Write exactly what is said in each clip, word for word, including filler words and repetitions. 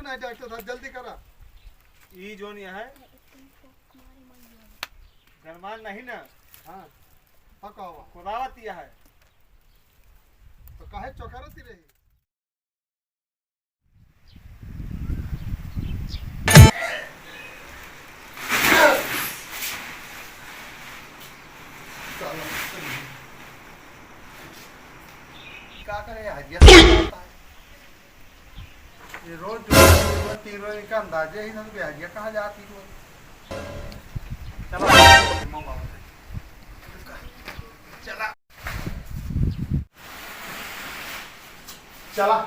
नहीं डॉक्टर साहब, जल्दी करा। ई जोन यह है, गरमान नहीं ना? हाँ, पकावा। कोदावत यह है। तो काहे चौकरत ही रही? का करे, हजिया ये रोज दो रोज, तीन रोज, इनका अंदाजे ही ना, तो ब्याजिया कहाँ जाती रोज। चला, चला। चला।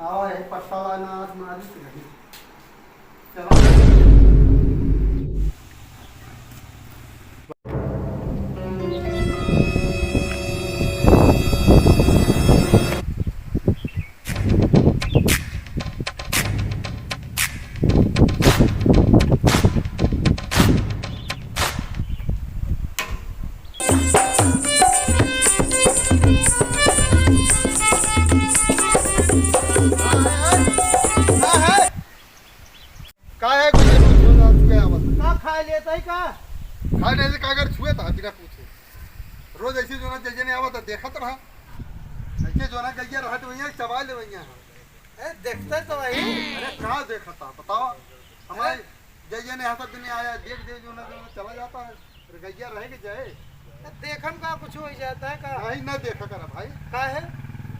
आओ, यही पट्टा वाला आज मारी तो नहीं। चला। का है, कुछ नहीं, कुछ नहीं, तू क्या आवत? का खा लेत है का? खा ले, का अगर छुए था बिना पूछे। रोज ऐसे जो ना जइया ने आवत, देखत रहा। ऐसे जो ना गइया रहत वइया, चबा ले वइया। ए, देखते तो वही। अरे, का देखता, बताओ? हमारे अरे। जइया ने यहाँ तक दिन आया, देख दे जो ना, जो ना चला जाता है। अरे, गइया रहे के जाए। ए, देखम का कुछ हो जाता है का? नहीं, ना देखा करा भाई। का है?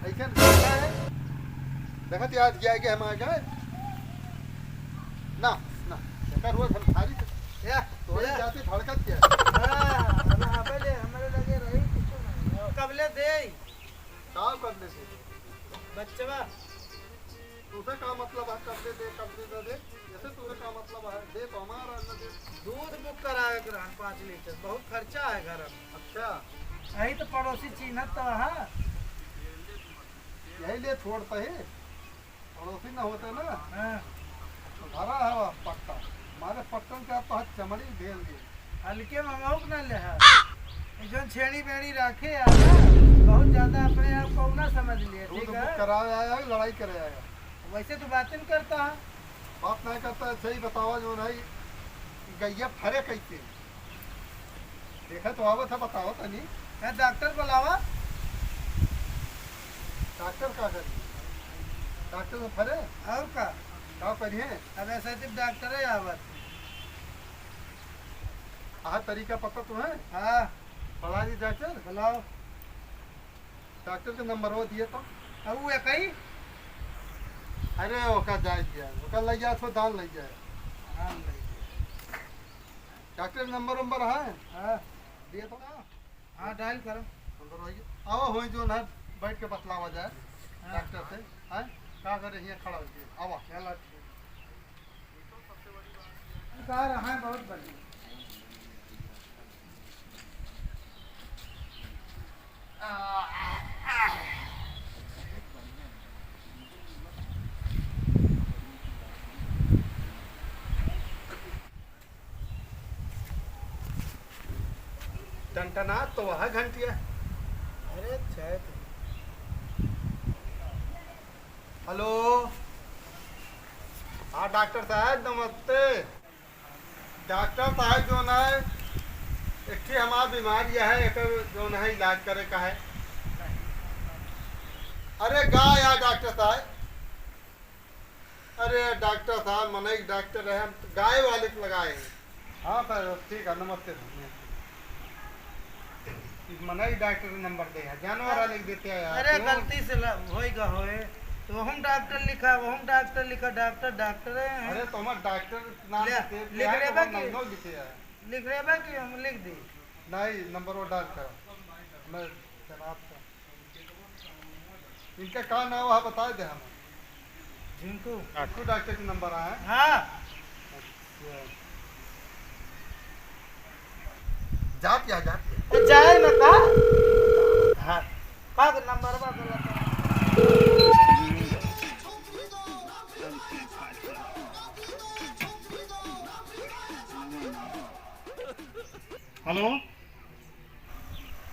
ऐसे न का है? देखत याद किया कि हम आ गए। ना, ना, देखा रोज हम खाली थे। या, तोरे या। जाते धड़कत क्या? हाँ, अब हमें ले, हमारे लगे रही कुछ नहीं। कबले दे? का कबले दे? बच्चवा। तुझे का मतलब है, कबले दे, कबले दे दे? जैसे तुझे का मतलब है, दे तो हमारा, न दे। दूध बुक करावे के रहन पाँच लीटर, बहुत खर्चा है घर में। अच्छा। यही तो पड़ोसी चीन्हत तो है। यही लिए छोड़ता है, पड़ोसी न होते ना। हाँ। तो धरा है वह पट्टा, हमारे पट्टन का तो चमड़ी भेल गई। हल्के में मौक ना ले है। ये जौन छेड़ी बेड़ी राखे यार, बहुत ज्यादा अपने आप को ना समझ लिए, दूध ठीक बुक है? करावे आया है, लड़ाई करे आया। वैसे तो बातें करता है। बात नहीं करता, अच्छा ही बतावा जो नहीं, गैया फरे कैसे? देखा तो आवत है, बतावा तनी। है डॉक्टर बुलावा। डॉक्टर का करी? डॉक्टर में फरे? और का? का करिए? अब ऐसा तो डॉक्टर है आवत। आहा तरीका पता तो है? हाँ। बुला दी डॉक्टर? बुलाओ। डॉक्टर के नंबर वो दिए तो? अब वो एक ही? अरे, ओका जाए दिया, ओका ले जा, सो दान ले जाए। हाँ, ले जाए। डॉक्टर नंबर, नंबर है? हाँ। दिए तो? हाँ, डायल करो। नंबर वही। आवा, होई जो ना, बैठ के बतलावा जाए हाँ। डॉक्टर से। हाँ? का करे, हियाँ खड़ा हो गया। आवा। चलो, ठीक। का रहा है, बहुत बढ़िया। टनटना तो वह घंटिया। अरे, अच्छा है तो। हेलो, हाँ डॉक्टर साहब नमस्ते। डॉक्टर साहब जौन है, एक ठे हमार बीमारी है, एकर जौन है इलाज करे का है। अरे गा यार डॉक्टर साहब, अरे डॉक्टर साहब, मनई डॉक्टर है, हम गाय वाले के लगाए हैं। हाँ सर, ठीक है, नमस्ते सर। इस मनई डॉक्टर के नंबर दे है, जानवर अरे, वाले के देते हैं यार। अरे क्यों? गलती से ल-, होई गा होए, तो हम डॉक्टर लिखा, वो हम डॉक्टर लिखा, डॉक्टर, डॉक्टर है। अरे तो हमार डॉक्टर नाम ले, से लिख है, तो लेबा हम की? नौ लिखे है। लिख लेबा कि हम लिख दी? नहीं, नंबर वो डायल करा। मैं जनाब का। इनका का नाम है, बता दे हम। झिंकू। झिंकू डॉक्टर के नंबर आया है? हाँ। अच्छा। जात या, जात या। ए, जाए ना का? हाँ। का के नंबर बा गलत है? हेलो।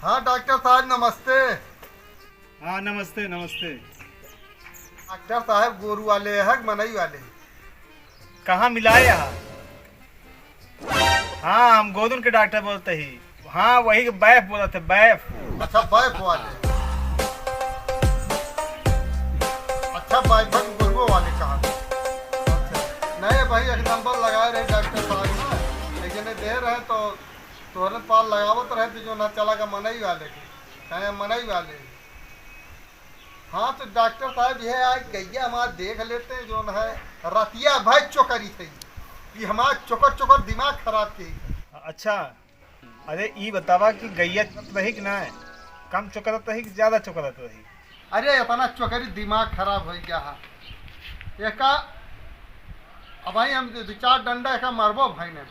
हाँ डॉक्टर साहब नमस्ते। हाँ नमस्ते, नमस्ते। आ, डॉक्टर साहब, गोरू वाले है कि मनई वाले? कहाँ मिलाए यहाँ? हाँ, हम गोदन के डॉक्टर बोलत ही। हाँ, वही के बैफ बोलत है, बैफ। अच्छा, बैफ वाले। अच्छा, बैफ है कि गोरुओ वाले कहा? अच्छा। नहीं भाई, एक नंबर लगाए रहे डॉक्टर साहब ना, लेकिन दे रहे तो तोहरे पार लगावत रहे तो जो ना चला का मनई वाले के, कहे मनई वाले। हाँ, तो डॉक्टर साहब, यह आज गैया हमार देख लेते हैं, जोन है रतिया भर चोकरी थी, कि हमार चोकर चोकर दिमाग खराब की। अच्छा, अरे ई बतावा कि गैया रही कि ना, कम चोकरत रही कि ज्यादा चोकरत रही? अरे, इतना चोकरी दिमाग खराब हो गया है एका। अब भाई हम दो चार डंडा एका मारबो भाई ने।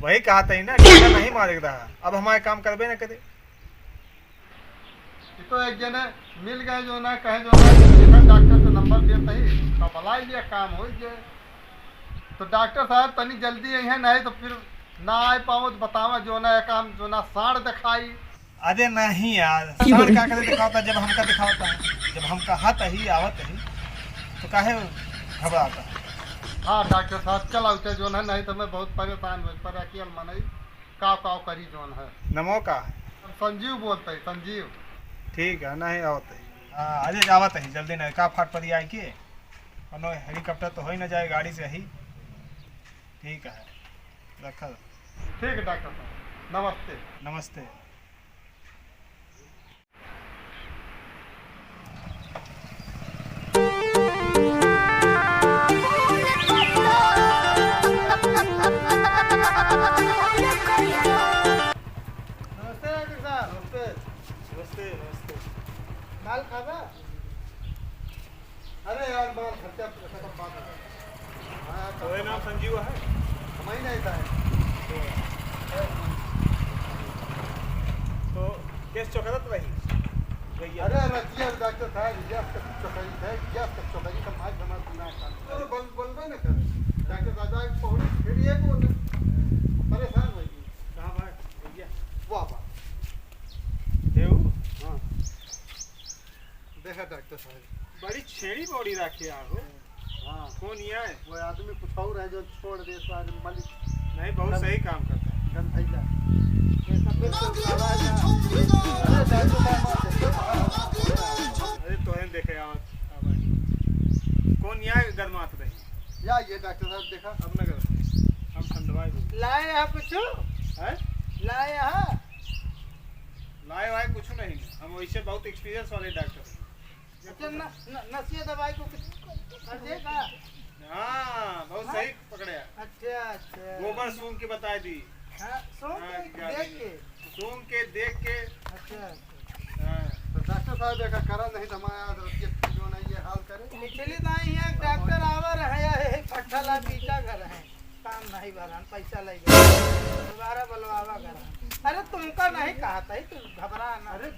वही कहा था ही ना, डंडा नहीं मारे के रहा, अब हमारे काम करबे ना करे। ये तो एक जने मिल गए जो ना कहे जो ना, देखा डॉक्टर के नंबर देता ही, तो बुला लिया, काम हो गया। तो डॉक्टर साहब तनी जल्दी आई है, नहीं तो फिर ना आए पाओ तो बतावा जो ना काम जो ना साड़ दिखाई। अरे नहीं यार, साड़ का करे दिखाता जब हमका दिखाता है, जब हम कहत ही आवत ही तो काहे घबराता है? हाँ डॉक्टर साहब चला उठे जो ना, नहीं तो मैं बहुत परेशान हो पर अकेल मनई। काव काव करी जोन है। नमो का है? हम संजीव बोलत ही, संजीव। ठीक है, नहीं आवत ही। हाँ, अरे आवत ही, जल्दी नहीं, का फाट पड़ी आए के? कोनो हेलीकॉप्टर तो हो ही ना जाए, गाड़ी से ही। ठीक है, रखा। ठीक है डॉक्टर साहब, नमस्ते। नमस्ते। नमस्ते डॉक्टर साहब। नमस्ते। नमस्ते, नमस्ते। माल खाबा? अरे यार, माल खर्चा पैसा का बात है। हाँ, तो ये नाम संजीव है? हम ही नहीं था। तो केस चोकरत रही? भैया। अरे, रतिया डॉक्टर साहब, यस के चोकरी है, यस के चोकरी का मार जमा सुना है। अरे, बोल, बोलबे न करे। डॉक्टर दादा, एक पौड़ी फिर ये बोले। परेशान हो गई। कहाँ भाई? भैया। वाह, वाह। देऊ? हाँ। देखा डॉक्टर साहब। बड़ी छेड़ी बौड़ी राखे आहो। हाँ। कौन ये है? वो आदमी कुछ और है जो छोड़ दे सारे मलिक। नहीं, बहुत गन-, सही काम करता है। गन भैया। ये सब फिर तो आवाज आ-, अरे डॉक्टर साहब, आप देखो। अरे तोहे देखे आवत, आवत। कौन ये है गरमात रही? या ये डॉक्टर साहब देखा। अब ना गरम। हम ठंडवाई दे। लाए यहाँ कुछ? हैं? लाए यहाँ? लाए वाए कुछ नहीं। हम वैसे बहुत experience वाले डॉक्टर हैं। अच्छा, न-, न-, नसिया दवाई को कर देगा? हाँ, बहुत हाँ? सही पकड़े। अच्छा, अच्छा। गोबर सूंघ के बता दी। हाँ, सूंघ हाँ, के क्या देख नहीं। के। सूंघ के, देख के। अच्छा, अच्छा। हाँ। तो डॉक्टर साहब, देखा करा नहीं तो हमारा आज रतिया जो ना ये हाल करे। पिछली दाई यहाँ एक डॉक्टर आवा रहे, ये फट्ठा ला पीछा घर है। काम नहीं भरन, पैसा ले गए। दोबारा बुलवावा घर। अरे तुमका नहीं कहा था, तू घबरा ना। अरे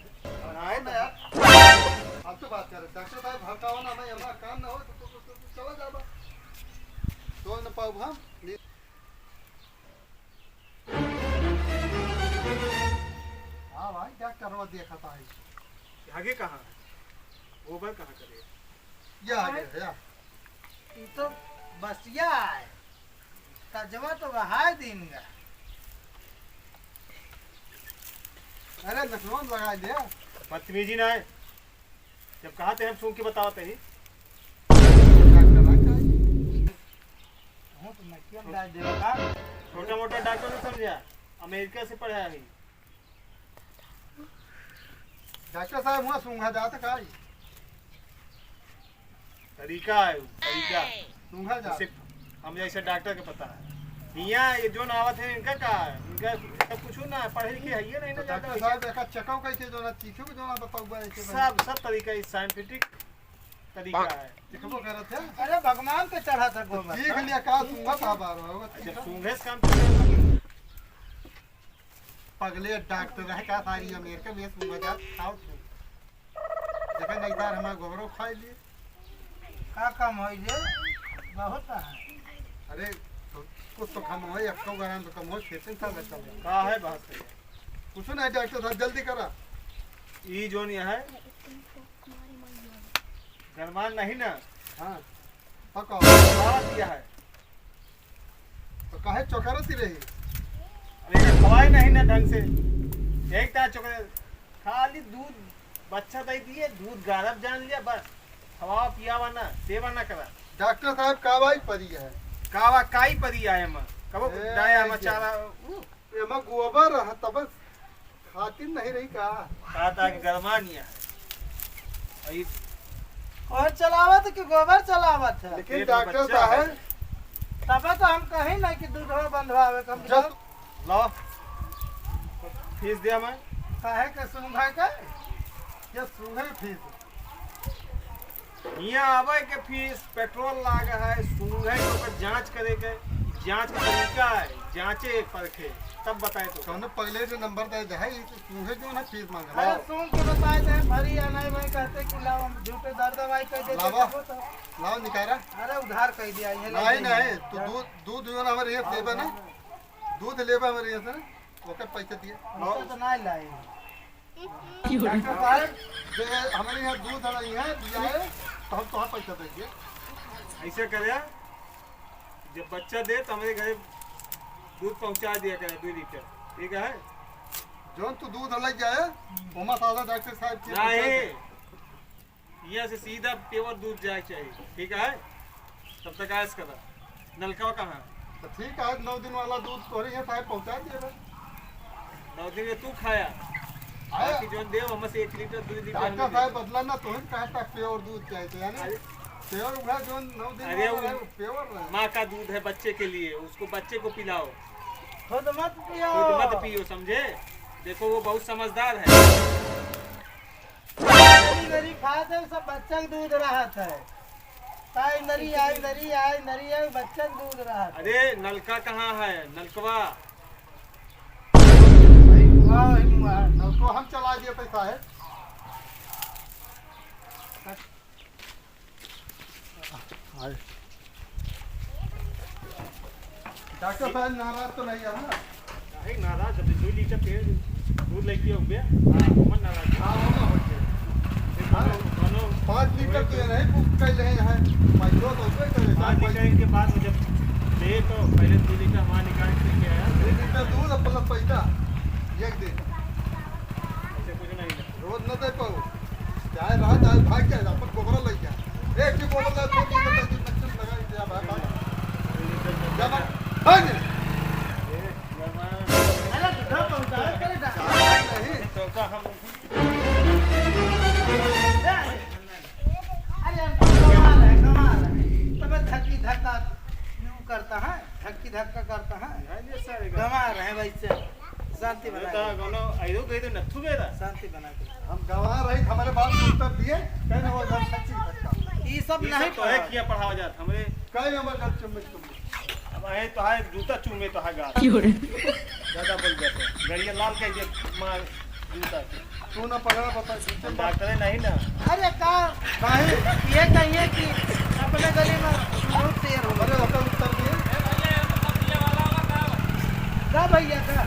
आए ना यार। अब तो बात कर, डॉक्टर साहब, भड़कावा ना, मैं हमारा काम ना हो, तो, तो, तो, तो चला जाबा। तो न पाउब हम। हाँ भाई, डॉक्टर, वो देखा था। आगे कहाँ है? गोबर कहाँ करे? या आ गया, या। ये तो बसिया है। तजवा तो बहाय दीन गा। अरे नखनवा में लगा दे। बदतमीजी ना है। जब कहा थे हम सूंघ के बतावत ही। डॉक्टर आ गए। हूँ तो नकिया में डाल देगा। छोटा मोटा डॉक्टर नहीं समझा, अमेरिका से पढ़ा है। डॉक्टर साहब, हुआ सूंघा जात का ही? तरीका है वो, तरीका। सूंघा जात। सिर्फ हम जैसे डॉक्टर के पता है। हियाँ ये जो ना आवत है, इनका का है? इनका सब कुछ ना है, पढ़े लिखे है ये नहीं ना तो ज्यादा डॉक्टर वैसे। साहब, एका चेकअप कैसे जो ना चीखू के जो ना बताऊबा ऐसे सब, सब तरीका, ये scientific तरीका है। चेकअपो करत है? अरे भगवान पे चढ़ा था तो गोबर। चीख लिया का सूंघा था बार बार, वो जब चीखा। सूंघे से काम चलेगा। पगले डॉक्टर है का, सारी अमेरिका में सूंघा जात खाओ थे। देखा नहीं तार हमारे गोबरो खाई लिए। का कम होई रे? बहुत है। अरे, तो कुछ तो कम होई, एक सौ ग्राम तो कम होई, फिर से चल, चल। का है बात है? कुछ नहीं डॉक्टर साहब, जल्दी करा। ई जोन ये है, गरमान नहीं ना। हाँ। पका। खवा दिया है। तो काहे चोकरत ही रही? अरे, एका खवाए नहीं ना ढंग से। एक ता चोकर, खाली दूध बच्चा दे दिए, दूध गारब जान लिया, बस। खवावा पियावा ना, सेवा ना करा। डॉक्टर साहब, कावाई परी है। कावा काई परी आए माँ। कबो ए, डाया ये। मचारा, ऊ। एमा गोबर रहा, तब खातिर नहीं रही का? का ता के गरमानिया है। अई और चलावत कि गोबर चलावत है? लेकिन पेट में डॉक्टर बच्चा साहब है। तबे तो हम कहीं नहीं कि दूधवा बंधवावे, कम से जब कम। लाओ। फीस दिया मैं। काहे के सूंघा के? ये सूंघे फीस। हियाँ आवे के फीस, पेट्रोल लागे है, सूंघे के ओकर जाँच करे के, जाँच के तरीका है, जाँचे परखे, तब बताए तो। कौनो पहले से नंबर दे दे है, ये तो सूंघे क्यों ना फीस मांगे? अरे लाओ। सूंघ के बताए दे, भरी या नहीं भाई कहते कि लाओ हम झूठे दर दवाई कर देते लावा। तब तो। लाओ निकारा। अरे उधार कर दिया, ये ले नहीं, जाइए। नहीं, तू दूध, दूध जो ना हमारे यहाँ लेबा ना, दूध लेबा हमारे यहाँ से ना, ओकर पैसा दिए। पैसा तो नहीं लाई। डॉक्टर साहब, जे हमरे यहाँ दूध हमारे यहाँ दिया है, तो हम तोहार पैसा देंगे। ऐसे करे, जब बच्चा दे तो हमरे घरे दूध पहुँचा दिया करे, दो लीटर, ठीक है? जौन तू दूध लग जाए, ओमा सादा डॉक्टर साहब के नहीं, यहाँ से सीधा pure दूध जाए के चाहिए, ठीक है? तब तक ऐश करा। नलका कहाँ? तो ठीक है, नौ दिन वाला दूध तोहरे यहाँ साहब पहुँचा दिया बा। नौ दिन में तू खाया। आया। बाकी जौन देव, हमसे एक लीटर, दो लीटर डॉक्टर हमें दे। साहब बदला ना, तोहरे कहा था pure दूध चाहिए, तो यानी अरे। Pure उघा जौन नौ दिन अरे वाला वो रहे, वो pure रहे। माँ का दूध है बच्चे के लिए, उसको बच्चे को पिलाओ। खुद मत पियो। खुद मत पियो, समझे? देखो वो बहुत समझदार है। नरी नरी खात है, सब बच्चा के दूध रहत है। ताई नरी आई, नरी आई, नरी आई, बच्चा के दूध रहत है। अरे नलका कहाँ है? नलकवा। भाई, वाह, वाह, नलको हम चला दिए पैसा है। आए। डॉक्टर साहब नाराज तो नहीं है ना? नहीं नाराज, अभी दो लीटर तेल दूध लेके हो गया। हाँ। मन नाराज। हाँ, वो ना हो गया। फिर हाँ। दोनों, दोनों पाँच लीटर वही तेल है, बुक कर ले हैं। पाँच दो तो उसमें कर लेता है, पाँच लीटर के बाद में जब दे तो पहले दो लीटर हमारा निकाल के लेके आया। दो लीटर दूध और प्लस पैसा, एक दिन। ऐसे कुछ नहीं है। रोज न दे पाओ, चाहे रहा, चाहे भाग जाए, अपन गोबरा लग जाए। एक ही गोबर लगा, दो तीन लगा, तीन लगा, लगा, लगा, भाग, भाग। जा, भाग, भाग। अरे, दूसरा पहुंचा है, करे जा। नहीं। तो का हम अरे, हमको कमाल है, कमाल है। तबे धक्की धक्का यूं करता है, धक्की धक्का करता है। नहीं, नहीं, सर, गंवार है भाई से। शांति बनाए रखो। आयो गए तो नथु गए था। शांति बनाए रखो। हम गंवार रही, हमारे बाप को उत्तर दिए, कहीं ना वो घर सच्ची घटना। ये सब ये नहीं सब तो है पढ़ा। किया पढ़ावा जात, हमरे कहीं हमारे घर चुम्बक चुम्बक। अब आए तो है जूता चूमे तो है गाल। क्यों रे? ज्यादा बोल जाते। गड़िया लाल कह दे मार जूता से। तू ना पकड़ा, बता, जूते हम मार। डॉक्टर नहीं ना। अरे का भाई, ये कहिए कि अपने गली में बहुत शेर हो। अरे, ओकर उत्तर दिए। का भैया का?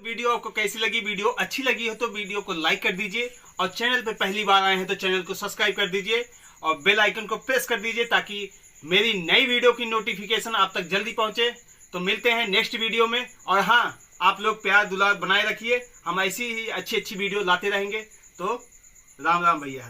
वीडियो आपको कैसी लगी? वीडियो अच्छी लगी हो तो वीडियो को लाइक कर दीजिए और चैनल पे पहली बार आए हैं तो चैनल को सब्सक्राइब कर दीजिए और बेल आइकन को प्रेस कर दीजिए ताकि मेरी नई वीडियो की नोटिफिकेशन आप तक जल्दी पहुंचे। तो मिलते हैं नेक्स्ट वीडियो में। और हाँ, आप लोग प्यार दुलार बनाए रखिए, हम ऐसी ही अच्छी अच्छी वीडियो लाते रहेंगे। तो राम राम भैया।